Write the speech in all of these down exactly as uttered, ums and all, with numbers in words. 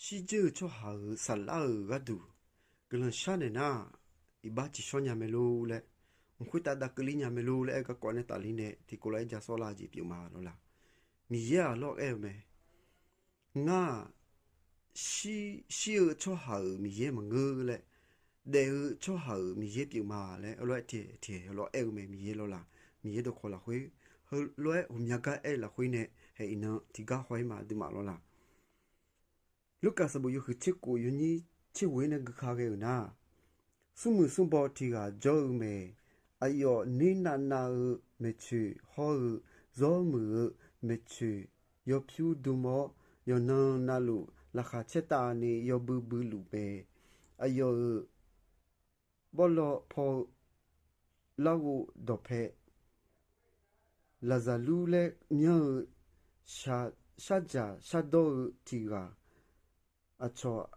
shirdzeur-eu tsawrhaq-euq saflar-euq gharduq guiqlanq sharnaeq nar, iqbax tiqshawr nya mae lor laer, mq khoertav dav keuvler nya mae lor laer aer-eu garkawv nae tafler nae tiqkov lof-aer ja sawrlar-eu jeq pyeuf ma lawr la? Miqyaer-aq lawr aer-eu mae. Ngar-aq, shir-eu tsawrhaq-euq Miqyaer maqngeur laer, daef-eu tsawrhaq-euq Miqyaer pyeuf ma laer heulof-aer tiq tiq heulof-aer aer-eu mae Miqyaer lawr la? Miqyaer dawqkawq lafkhoer, heulof-aer ghawqmya gar aer-eu lafkhoer nae haeq iqnan tiqgar haw-ir ma aqduimaf lawr la? Lurkaf sanqbof yawhuiq tser khof yawnyir tser ghoe-ir nae guika ghae-euq nar, smrmuiq smrbaw tiq ghaq jawr-eu mae. Aqyawf ner navnav-eu maeqtsoeq hawr-eu zawr muiq-eu maeqtsoeq yawpyur dm-awr, yawqnan navluf laqkhaq caertavni yawbui bui luf mae. Aqyawf-euq bawrlaw paw-eu larghov dawqpae Laqzaqlur laer myanr-eu shardzaq shardawr-eu tiq ghaq aqcawq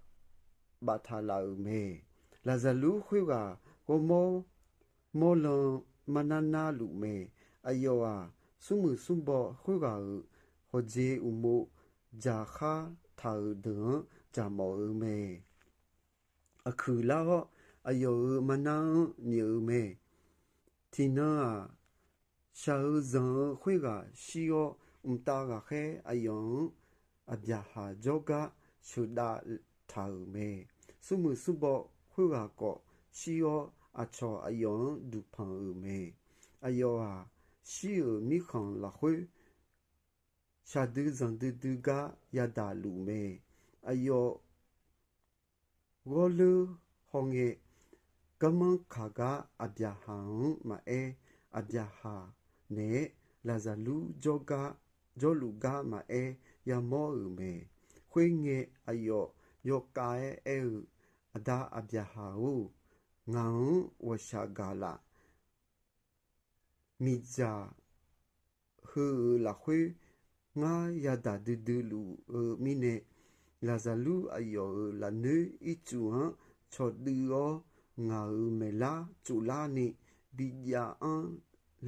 baftaq laf-euq mae. Laqzaqlur khoerghaq ghawrmawr mawrlan marnar narluf mae. Aqyawf-aq, smrmuiq smrbaw khoerghaq-euq hawqjeq uqmov dzaqkhar taq-euq deuq-anr dzaqmawf-eu mae. Aqkuiq lar-awr, aqyawf-euq marnar-anr nyoeq-eu mae. Tiqnan-aq, shaq-eu zanq-eu khoerghaq shir-awr, mqtav ghaqkhaer aqyawf-anr Aqbyaqhaq jawrgar sheuqdav taq-euq mae. Smrmuiq smrbaw khoerghaq khawf shir-awr, aqcawq aqyawf-anr duqpanq-euq mae. Aqyawf-aq, shir-euq mirkhanq lafkhoer shaqdui zanqdui dui gar yadaq luf mae. Aqyawf ghawrleur hawngae, garmanr kaq gar Aqbyaqhaq-anr maqaer, Aqbyaqhaq naeq-aer Laqzaqlur jawrluf gar maqaer yamawr-euq mae. Khoerngae, aqyawf yawkhav-aer aer-eu, Aqda Aqbyaqhaq-or, ngaq-anr ghawqshaq gaq laf. Miqdzaq heu-euq lafkhoer ngar yadaq duidui luf-eu mirnae, Laqzaqlur aqyawf-euq lafnoer ircuf-anr cawqdui-awr, ngaq-euq maeqlar tsoflarni bijav-anr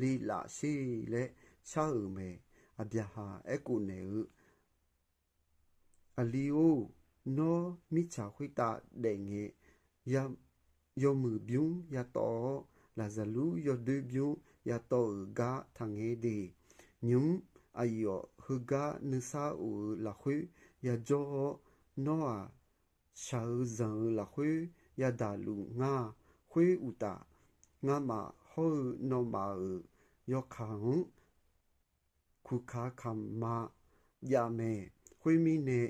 le laf sher laer shar-euq mae. Aqbyaqhaq aerkhof naeq-eu, Aqli-or, nawr mirtsaq khoertav daefngae, yawmuiq bymr yatawv-awr, Laqzaqlur yawdoer bymr yatawv-euq gar taqngae de. Nymq-mr aqyawf heugar nuisar of-eu lafkhoer yajawr-awr, nawr-aq, shaq-eu zanq-eu lafkhoer yadaq luf ngar-a. Khoer uqtaf, ngamaf hawr-eu nawmaf-euq yawkaq-anr kuqkaq kaqma jav mae. Khoermirnae,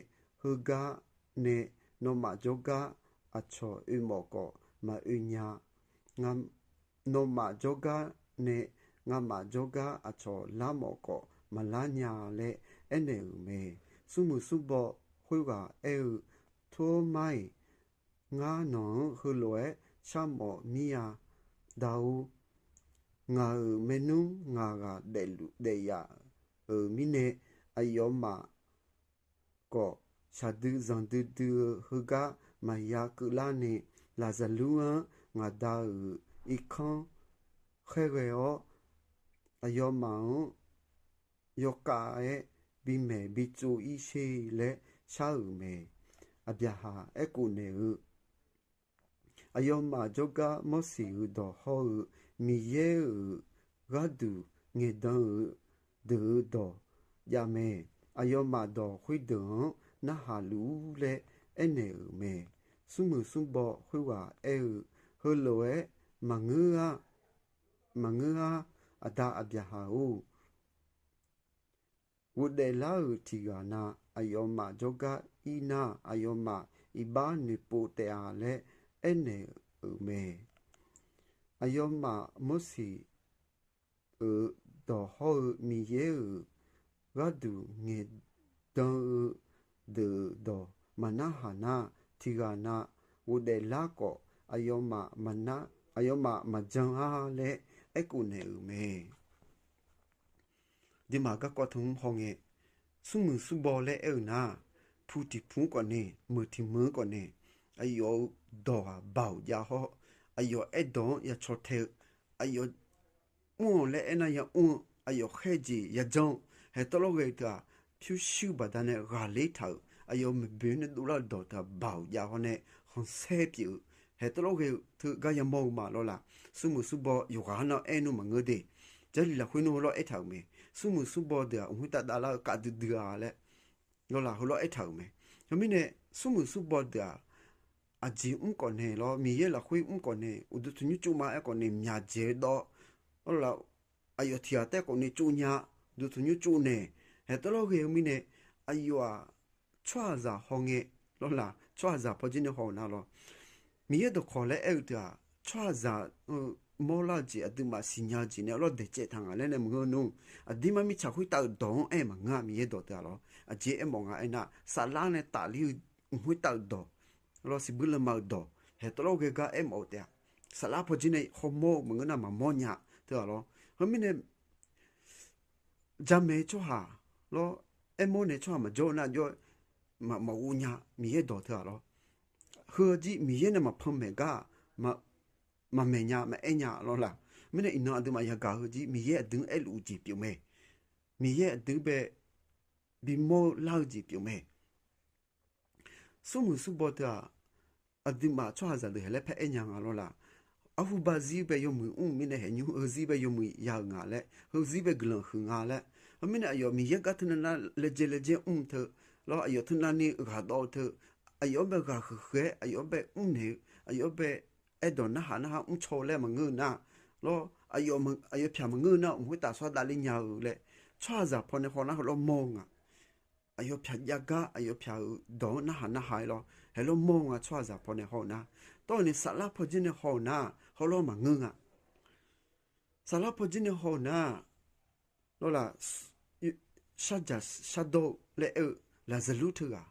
heugar nae nawmaf jawrgar aqcawq oe mawf khawf maqoe nya. Nawmaf jawrgar nae ngamaf jawrgar aqcawq lar mawf khawf maqlar nya laer aernaeq-euq mae. Smrmuiq smrbaw khoerghaq aer-eu, Tormar-iq, ngar nawq-anr heulof-aer sharmawf mir-a. Da-or, ngaq-euq maernmr ngaq ghaq daefluf daefyaf-euq mirnae, aqyawfmaf khawf shaqdui zanqdui dui-eu heugar maqya keuvlar nae, Laqzaqlur-anr ngaq Da-euq irkanr khaerghae-awr, aqyawfmaf-anr yawkhav-aer bimaeq bitsov-ir sher laer shar-euq mae. Aqbyaqhaq aerkhof naeq-eu, Aqyawfmaf jawrgar Morseq-euq dawq hawr-eu Miqyaer-euq gharduq ngaeqdan-eu deuq-euq dawq jav mae. Aqyawfmaf dawq khoerdeuq-anr narhaq luf-ur laer aernaeq-euq mae. Smrmuiq smrbaw khoerghaq aer-eu, Heulof-aer maqngeur-a, maqngeur-ar, aqda Aqbyaqhaq-or. Ghofdaef lar-euq tiq ghaq na, aqyawfmaf jawrgar ir nar, aqyawfmaf iqbax noeqpov taef-a laer aernaeq-euq mae. Aqyawfmaf Morseq-euq dawq hawr-eu Miqyaer-euq gharduq ngaeqdan-eu deuq-euq dawq maqnarhaq nar, tiq ghaq na ghofdaef lar khawf, aqyawfmaf maqjan-ar laer aerkhof naeq-euq mae. Aqduimaf garkawv teu-anr hawngae, smrmuiq smrbaw laer aer-eu nar, pu tiq pu-anr khawf nae, meuq tiq meuq-anr khawf nae, aqyawf-euq dawq-aq baoq jav hawr, aqyawf aerdawq-anr ya caw tae-eu, aqyawf mr-awq laer aernar ya mr-eu, aqyawf khaerjeq ya janr-eu, haeq tawvlawr ghae teu-aq, pyurshuir baqdanae ghaqler taq-euq, aqyawf maeqboeq nae dovlar-eu dawq teu-aq baoq jav hawr nae khanqsaer pyeuf-eu, haeq tawvlawr ghae-eu teugar yamawr-eu ma lawr laq. Smrmuiq smrbaw yawqghaq-anr nar aer nmr maqngeur de. Jarlif lafkhoer nmr heulof-aer aertaq-euq mae. Smrmuiq smrbaw deuq-aq mq khoertav davlar-eu kaf duidui-a laer lawr laq heulof-aer aertaq-euq mae. Heumirnae smrmuiq smrbaw deuq-aq aqjeq mr khawf nae lawr, Miqyaer lafkhoer mr khawf nae uqduq tanqnymr tsov ma aer khawf nae myaqdzaeq-eu dawr lawr laq. Aqyawf tiq ghaq taef khawf nae tsov nya, uqduq tanqnymr tsov naeq. Haeq tawvlawr ghae-eu mirnae aqyawf-aq tsawrhaqzaq hawngae lawr laq, tsawrhaqzaq pawjir nae haw-eu nar lawr. Miqyaer dawqkawq laer aer-eu teu-aq tsawrhaqzaq-eu mawrlar-eu jeq aqduimaf siqnya-eu jeq nae lawr daeqcaev taq ngaq laer nae maqngeur nmr. Aqdirmar mirtsaq khoertav-euq dawq-anr aer maqngeur-a. Miqyaer dawq teu-aq lawr aqjeq aermawf nga aernar, saflar nae tafler-eu mq khoertav-euq dawq lawr, siqbuir lanma-eu dawq, haeq tawvlawr ghae gar aermawf-eu taef-a. Saflar pawjir nae hawmawr-eu maqngeur nar maqmawr nya teu-aq lawr. Heumirnae jamaeq-eu tsawrhaq lawr, aermawr nae tsawrhaq maqjawr-eu nar jawr maqghov nya. Miqyaer dawq teu-aq lawr, heu jir Miqyaer nae maqpan maeq gar-aq, maqmaeq nya maqaer nya lawr laq. Mirnae iqnan aqduimaf yagaq heu jir Miqyaer aqdui-anr aerluf-eu jeq pyeuf mae. Miqyaer aqdui bae bimawr-eu lar-eu jeq pyeuf mae. Smrmuiq smrbaw teu-aq aqduimaf tsawrhaqzaq deuq haeq laer paer aer nya nga lawr laq. Arhuba zir bae yawmuiq mr-eu mirnae haeq nymr heuzir bae yawmuiq ya-euq nga laer, heuzir bae guiqlanq huiq nga laer. Heumirnae aqyawf Miqyaer gar teunav nar laejae laejae mr-eu teu lawr, aqyawf teunav ni ghaq dawv-eu teu, aqyawf-anr bae ghaq huiq huiq-aer aqyawf-anr bae mrnaeq-eu, aqyawf-anr bae aerdawq narhaq narhaq mrcaw-eu laer maqngeur-eu nar lawr, aqyawf pyaq maqngeur-eu nar mq khoertav sawr davler nya-eu laer, tsawrhaqzaq pawnae haw nar heulof mawr-eu nga. Aqyawf pyaq jav gar aqyawf pyaq-euq dawq-anr narhaq narhaq-aer lawr, haeq lawr mawr-eu nga. Tsawrhaqzaq pawnae haw-eu nar, tawrni saflar pawjir nae haw-eu nar heulof maqngeur nga. Saflar pawjir nae haw-eu nar lawr laq, shardzaq shardawr-eu laer aer-eu Laqzaqlur teughaq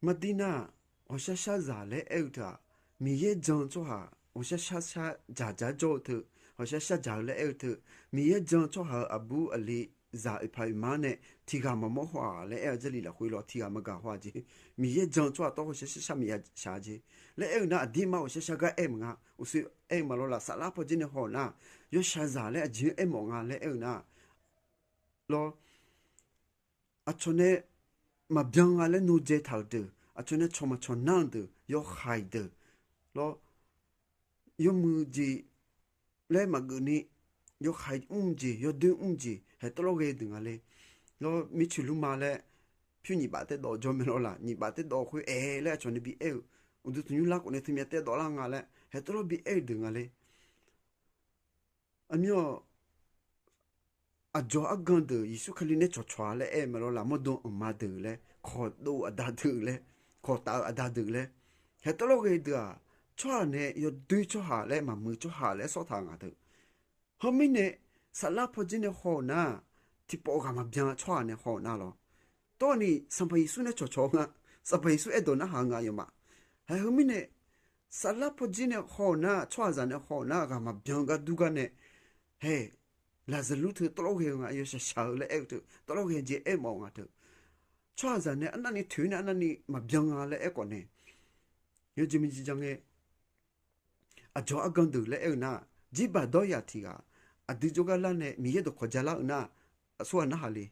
maqdir nar, ghawqshar sharzaq laer aer-eu teu-aq, Miqyaer jan-eu tsawrhaq, ghawqshar shar shar dzaqdzaq jawr-eu teu, ghawqshar shar dzaq-eu laer aer-eu teu, Miqyaer jan-eu tsawrhaq-euq aqbur aqli zaq oeqpaq oeqma-anr nae tiq ghaq maqmawr haw-aq laer aer-eu Jarlif lafkhoer lawr, tiq ghaq maqgaq haw-a jeq. Miqyaer jan-eu tsawrhaq tawr ghawqshar shar shar maqya shaq-a jeq laer aer-eu nar, aqdirmar ghawqshar shar gar aer maqnga. Uqshoe aer-eu ma lawr laq, saflar pawjir nae haw-eu nar, yawshaqzaq laer aqjeq-anr aermawf nga laer aer-eu nar lawr, aqcawq nae maqbyan nga laer nodzae taq-euq deuq, aqcawq nae cawq maqcawq nar-eu deuq, yawhaiq deuq lawr, yawmuiq jeq laer maqgeuf ni, yawhaiq mr jeq, yawdoer mr jeq, haeq tawvlawr ghae deuq nga le. Lawr, mircoeq lurma laer pyur nyiq baf taedawv jawr mae lawr laq, nyiq baf taedawv khoer aer laer aqcawq nae bi aer-eu, uqduq tanqnymr larkhof nae teumyav taedawvlar nga laer haeq tawvlawr bi aer-eu deuq nga le. Aqmyan-awq, aqdzawq argan deuq Yeqsur Kali nae cawqcawq-a laer aer-eu ma lawr laq, mawrdo anqma deuq laer, kawqdov aqda deuq laer, kawqtaf-eu aqda deuq laer, haeq tawvlawr ghae deuq-aq, tsawrhaq nae yawdoer tsawrhaq laer maqmuiq tsawrhaq laer sawr taq-eu nga deuq. Heumirnae, saflar pawjir nae haw-eu nar, tiqpawf ghaq maqbyan tsawrhaq nae haw-eu nar lawr. Tawrni Sanqpaq Yeqsur nae cawqcawq-eu nga, Sanqpaq Yeqsur aerdawq narhaq-eu nga yawmaf. Haeq heumirnae, saflar pawjir nae haw-eu nar, tsawrhaqzaq nae haw-eu nar ghaq maqbyan-eu gar dur gar nae, haeq, Laqzaqlur teu tawvlawr ghae-eu nga, yawshaq shaq-eu laer aer-eu teu tawvlawr ghae jeq aermawf nga teu. Tsawrhaqzaq nae arnavni toeq nae arnavni maqbyan nga laer aerkhawf nae, yawjeq maqjeq ja ngae, aqdzawq argan deuq laer aer-eu nar, jirbaq dawryaq tiq ghaq aqdui jawrgar lar nae Miqyaer dawqkawq ja lar-eu nar, aqsurghaq narhaq le.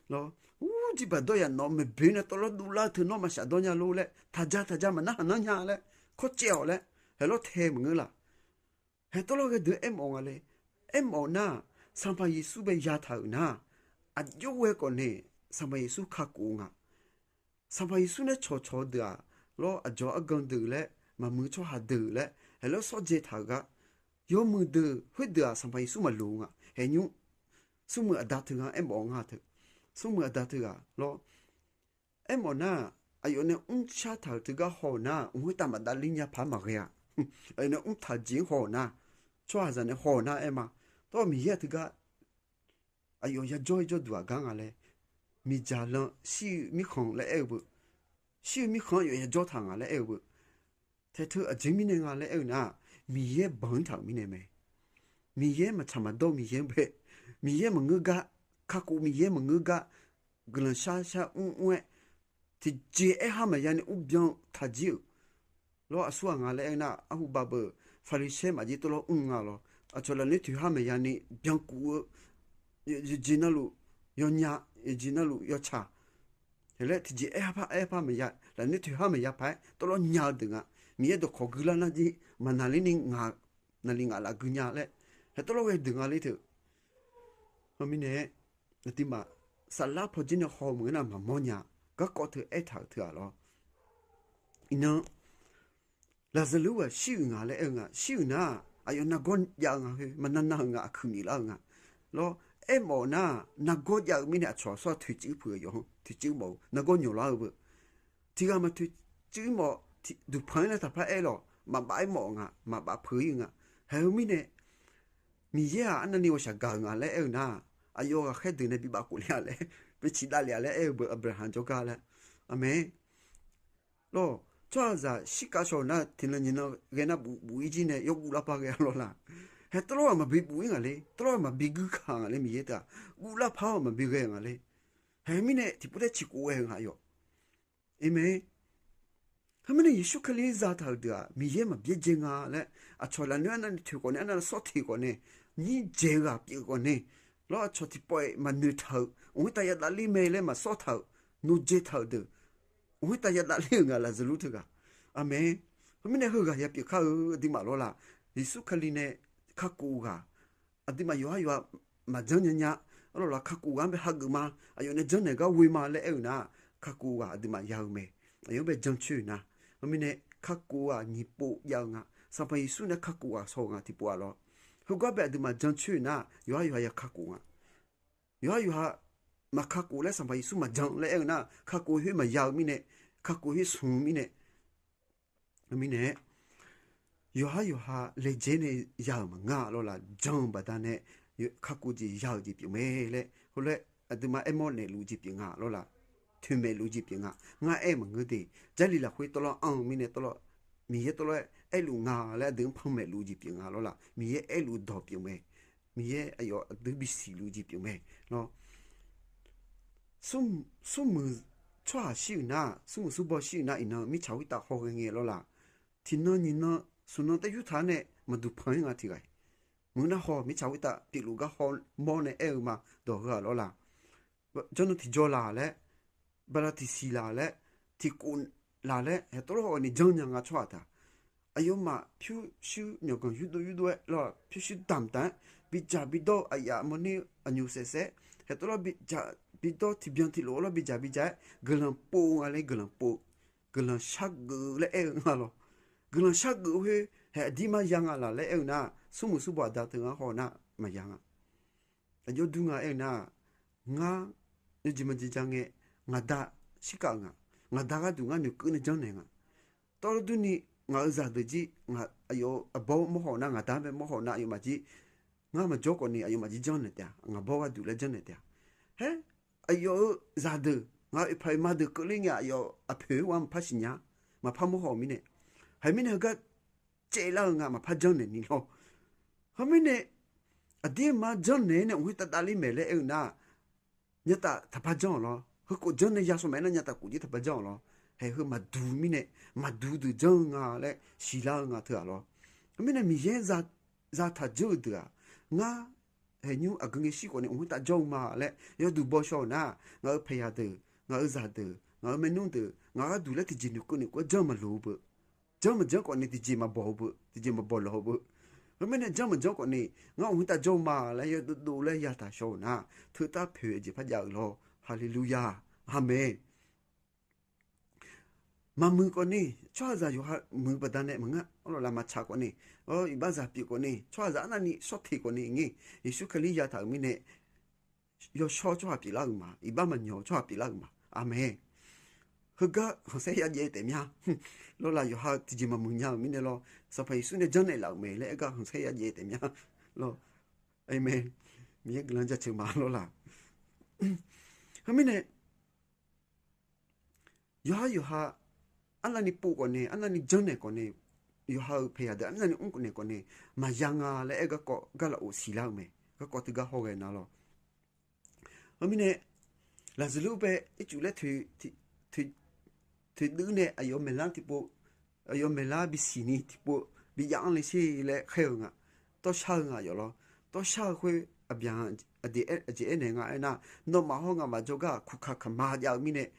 Lawr, ur, jirbaq dawryaq nawq maeqboeq nae tawvlawr dovlar-eu teu nawr maqshaf dawr nya lor laer, taqja taqja maqnarhaq nar nya laer, kawrcaev-awq laer, haeq lawr tae maqngeur laq. Haeq tawvlawr ghae deuq aermawf nga le. Aermawf nar, Sanqpaq Yeqsur bae yataq-euq nar, aqjox ghae khawf nae Sanqpaq Yeqsur kakhof-eu nga. Sanqpaq Yeqsur nae cawqcawq-eu deuq-aq, lawr, aqdzawq argan deuq laer, maqmuiq tsawrhaq deuq laer haeq lawr sawr dzae taq-euq gar, yawmuiq deuq khoerdeuq-aq Sanqpaq Yeqsur maqloq-eu nga. Haeq nymr, smrmuiq aqda teughaq aermawf nga teu, smrmuiq aqda teughaq lawr, aermawf nar, aqyawf nae mrshar taq-euq teugar haw-eu nar, mq khoertav maqdav ler nya paq-aer maqghae-a. Aqyawf nae mrtaq jeq-anr haw-eu nar, tsawrhaqzaq nae haw-eu nar aer ma. Tawr Miqyaer-aq teugar aqyawf yajawr-ir jawrduq aqgar nga laer, miqdzaq lan shir-eu mirkhanq laer aer-eu beu, shir-eu mirkhanq-anr yawf yajawr taq nga laer aer-eu beu, taeq teu aqjeq mirnae nga laer aer-eu nar, Miqyaer banq-anr taq-euq mirnae mae. Miqyaer maqtsaq maqdawr Miqyaer-anr bae, Miqyaer maqngeur gar, kakhof Miqyaer maqngeur gar, guiqlanq shar shar mr mr-aer, tiqjeq aer ha maqya ni mrbyan taq jir-euq. Lawr, aqsurghaq nga laer aer nar, arhuba beu, Paqliqsaer maqjir tawvlawr mr nga lawr. Aqcawq lafnoer toeq ha maqya ni byankuf-eu, yawqjeq navluf yawnya, yawqjeq navluf yawtsaq. Teulof-aer tiqjeq aer-a par aer-a par maqya, lafnoer toeq har maqya paq-aer tawvlawr nya-eu deuq nga. Miqyaer dawqkawq guilar nar jir maqnaqler ni ngaq, naqli ngaq laf gui nya laer, haer tawvlawr ghae deuq nga ler teu. Heumirnae-aer, aqduimaf saflar pawdzer nae haw meuq-aer nar maqmawr nya-a. Garkawv teu aertaq-euq teu-aq lawr. Iqnan, Laqzaqlur ghaq shir-euq nga laer aer-eu nga. Shir-euq nar-aq, aqyawf nargawr jav-eu nga khoer, maqnav nav-euq nga, aqkuiq mif lar-eu nga. Lawr, aermawf nar-aq, nargawr jav-eu mirnae aqcawq aqsur-aq toeqciv puq-eu yawq-anr toeqciv mawf-eu nargawr nyawq lar-eu beu. Tiq ghaq maq toeqciv mawf, duqpanq-aer nae taqpar aer lawq, maqbaf-aer mawf nga, maqbaf peuq-ir-eu nga. Haeq-eu mirnae, Miqyaer-aq arnavni ghawqshaq gaq-euq nga laer aer-eu nar-aq, aqyawf ghaqkhaer deuq nae bi bafkhof le-a laer, bifciq davlef-a laer aer-eu beu Aqbyaqhaq jawrgar laer. Aqmeq. Lawr, tsawrhaqzaq shirkav shaw-euq nar-aq, tiqnan nyiqnan ghae nar buf buf-ir jir nae yawguv lar par ghae-a lawr laq. Haer tawvlawr-aq maqbi buf-ir nga le, tawvlawr-aq maqbi guir kaq nga le, Miqyaer teu-aq guv lar par-awr maqbi ghae nga le. Haeq mirnae tiqpov taer ciqkov ghae-eu nga yawq. Aqmeq. Heumirnae Yeqsur Kali zataq-euq deuq-aq Miqyaer maqbyaerdzae nga laer, aqcawq lafnoer arnavni toeq khawf nae, arnavni sawr teq khawf nae, nyir dzaeq-eu ghaq pyeuf khawf nae, lawr aqcawq tiqpawf-iq maqnoeq taq-euq, mq khoertav yadavler mae laer maqsawr taq-euq, nodzae taq-euq deuq, mq khoertav yadavler-euq nga Laqzaqlur teughaq. Aqmeq. Heumirnae heughaq ya pyeuf kar-eu aqduimaf lawr laq. Yeqsur Kali nae kakhof ghaq, aqduimaf yawqhar yawqha maqjanr nya nya. Arlawq laf kakhof ghaq-anr bae hageuf ma, aqyawf nae janrnaeq gar ghoe ma laer aer-eu nar-aq, kakhof ghaq aqduimaf ya-eu mae. Aqyawf-anr bae jancoer-euq nar, heumirnae kakhof ghaq nyiq pov jav-eu nga. Sanqpaq Yeqsur nae kakhof ghaq shaw-eu nga tiqpov-aq lawr. Heugar bae aqduimaf jancoer-euq nar-aq, yawqhar yawqha ya kakhof nga. Yawqhar yawqha maqkakhof laer Sanqpaq Yeqsur maqjan laer aer-eu nar-aq, kakhof khoer maqya-eu mirnae, kakhof khoer smq-eu mirnae, mirnae-aer, yawqhar yawqha laejae nae ya-euq maqngeur-a lawr laq. Jan-eu baqdanae kakhof jeq ya-euq jeq pyeuf mae laer heulof-aer aqduimaf aermawr naeqluf jeq pyeuf nga lawr laq. Toeqmaeq luf jeq pyeuf nga. Ngar aer maqngeur de. Jarlif lafkhoer tawvlawr anr-eu mirnae tawvlawr, Miqyaer tawvlawr-aer aerluf nga laer aqdui-anr panmaeq luf jeq pyeuf nga lawr laq. Miqyaer aerluf dawq pyeuf mae. Miqyaer aqyawf aqdui bisiq luf jeq pyeuf mae lawr. Smrmuiq tsawrhaq shir-euq nar, smrmuiq smrbaw shir-euq nar, iqnan mirtsaq khoertav hawghae ngae lawr laq. Tiqnan nyiqnan smq nan taer yurtaq-anr nae maqduq panq-ir nga tiq ghaq-iq. Meuq nar haw mirtsaq khoertav pyeufluf gar hawmawr nae aer-eu ma dawq heu-aq lawr laq. Jawrnan tiqjaw laq laer, bala tiqsiq laq laer, tiqkhof laq laer, haeq tawvlawr hawni janrnya nga tsawrhaq taq. Aqyawfmaf pyurshuir myawqganq yurdov yurdov-aer lawr, pyurshuir damq taq-aer, bidzaq bidawr-eu aqyaf mawrner aqnyoq saef saef-aer, haeq tawvlawr bidzaq bidawr tiqbyan tiqlof lawr bidzaq bidzaq-aer guiqlanq pov nga laer guiqlanq pov-eu, guiqlanq shargeuf laer aer-eu nga lawr. Guiqlanq shargeuf khoer haeq aqdir mar ya nga laq laer aer-eu nar, smrmuiq smrbaw aqda teu ngar haw nar maqya nga. Aqjox dur nga aer-eu nar, ngar yawjeq maqjeq ja ngae, ngaqda shirkav-eu nga. Ngaqda gharduq ngar noeqkeuv nae janrnaeq nga. Tawvlawr durni, ngaq-euq zaqdeuq jir, aqyawf aqbawr mawrhaw nar, ngaqda-anr bae mawrhaw nar aqyawfmaf jir, ngar maqjawr khawfni aqyawfmaf jir janrnaeq taef-a, ngaq bawr gharduq laer janrnaeq taef-a. Haer, aqyawf-euq zaqdeuq, ngaq-euq oeqpaq oeqma deuq keuvler ngae aqyawf aqpoeq-aer ghaq maqpar siqnya, maqpar mawrhaw-euq mirnae. Haiq mirnae heugar caevlar-eu nga maqpar janrnaeq ni lawr. Heumirnae, aqdirmar janrnaeq-aer nae mq khoertav davler maeq laer aer-eu nar, nyataf taqpar janr-awq lawr. Heukhof janr nae ya shaw maeq nar nyataf khof jir taqpar janr-awq lawr. Haeq heu maqduq mirnae, maqduq deuq janr-eu nga laer siqlar-eu nga teu-aq lawr. Heumirnae Miqyaer zataq dzeur-eu deuq-aq, ngar haeq nymr aqgeu ngae shir khawfni mq khoertav jawr-eu ma laer yawduq baw shaw-euq nar, ngaq-euq paeqyaq deuq, ngaq-euq zaqdeuq, ngaq-euq maernmr deuq, ngaq gharduq laer tiqjeq noeqkeuv noeqkeuv-aer janr maqloq-eu beu. Janr maqjanr khawfni tiqjeq maqbawq-eu beu, tiqjeq maqbawq lawq-eu beu. Heumirnae janr maqjanr khawfni, ngar mq khoertav jawr-eu ma laer yawdovdov laer yataq shaw-euq nar, teutar poeq-eu jeq par jav-euq lawr. Haleluya. Aqmeq. Maqmuiq khawfni, tsawrhaqzaq yawqha muiq baqdanae maqngeur, arlawq laf maqtsaq khawfni, iqbaxzaq pyeuf khawfni, tsawrhaqzaq arnavni sawr teq khawfni ngae, Yeqsur Kali yataq-euq mirnae, yawshawr tsawrhaq pyeuflar-euq ma, iqbax maqnyawq-eu tsawrhaq pyeuflar-euq ma. Aqmeq. Heugar khanqsaer yajaev taef mya. Lawrlaf yawqha tiqjeq maqmuiq nya-euq mirnae lawr, Sanqpaq Yeqsur nae janrnaeq laf-euq mae laer aer gar khanqsaer yajaev taef mya. Lawr. Aqmeq. Miqyaer guiqlanq jaceuq ma lawrlaf. Heumirnae, yawqhar yawqha arnavni pov khawfnae, arnavni janrnaeq khawfnae, yawqha-euq paeqyaq deuq arnavni mr khawfnae khawfnae, maqya nga laer aer garkawv gar lafov siqlar-eu mae. Garkawv teugar hawghae na lawr. Heumirnae, Laqzaqlur bae ircuf laer toeqdui nae aqyawf maeqlar tiqpov, aqyawf maeqlar bisiq ni tiqpov bijav-anr le sher laer khaer-eu nga. Tawrshar-eu nga yawf lawr. Tawrshar-eu khoer aqbyaq aqjeq aernaeq nga aernar, nawmaf hawr ngamaf jawrgar-aq kuqkaq kaqma jav-eu mirnae,